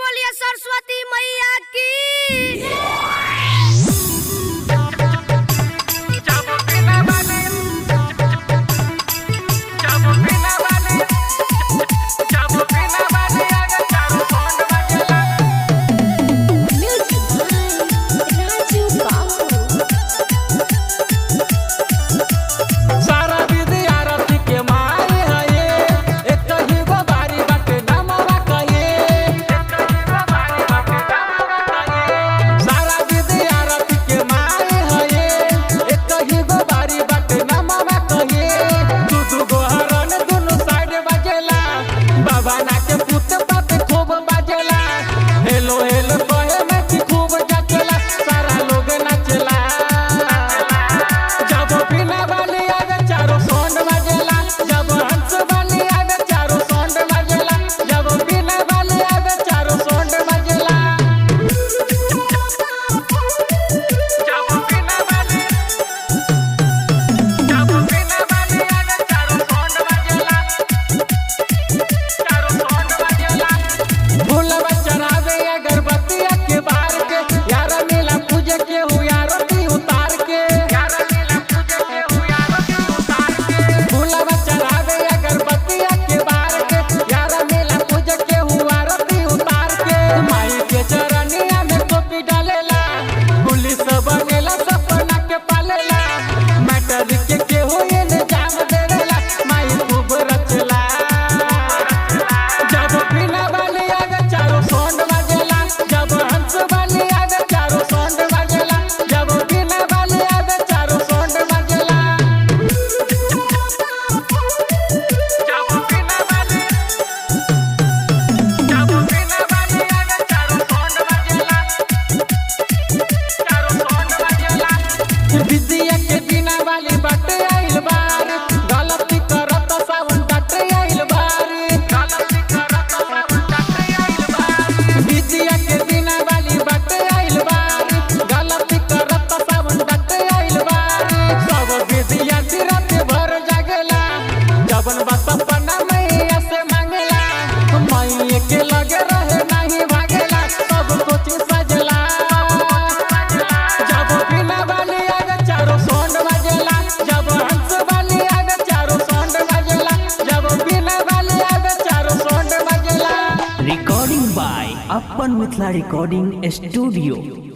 बोलिए सरस्वती मैया की। राजू बाबू। सारा विधि आरती के मारे हये, एक ही गो बारी बाटे नमवा कहे। सारा विधि आरती के मारे हये, एक ही गो बारी बाटे नमवा कहे। दू दू गो हरन दुनु साइड बाजेला, बाबा ना के पुत बात खूब बाजेला। हेलो हेलो कहे में खूब जाचेला, सारा लोग नाचेला। जब बिना वाली आवे चारों सोंड बजेला, जब हंस वाली आवे चारों सोंड बजेला, जब बिना वाली आवे चारों सोंड बजेला। जब बिना वाली, जब बिना वाली आवे चारों सोंड बजेला, चारों सोंड बजेला। फूलवा चढ़ावे अगरबत्तिया के बार के, यार मेला पूजे के हु आरती उतार के, यार मेला पूजे के हु आरती उतार के। फूलवा चढ़ावे अगरबत्तिया के बार के, यार मेला पूजे के हु आरती उतार के। माई के चरनिया में टोपी डालेला, पुलिस बनेला सपना के पालेला, मैटर के केहू इंजाम देवेला, माई खूब रचला। जब बिना वाली आवे चारों सोंड बजेला, जब हंस वाली आवे चारों सोंड बजेला, जब बिना वाली आवे चारों सोंड बजेला। जब बिना वाली, जब बिना वाली आवे चारों सोंड बजेला, चारों सोंड बजेला। विद्या के बिना वाली बाटे आइल बार, गलती करत सावन डाटे आइल बार, गलती करत सावन डाटे आइल बार। विद्या के बिना वाली बाटे आइल बार, गलती करत सावन डाटे आइल बार। सब विद्या रात भर जागेला, जबन बात सपना मैया से मांगेला, मैया के लगे रहे नहीं भागेला, सब कोचिंग सजला। जब बिना वाली आवे चारों सोंड बजेला, जब हंस वाली आवे चारों सोंड बजेला, जब बिना वाली आवे चारों सोंड बजेला। रिकॉर्डिंग बाय अपन मिथिला रिकॉर्डिंग स्टूडियो।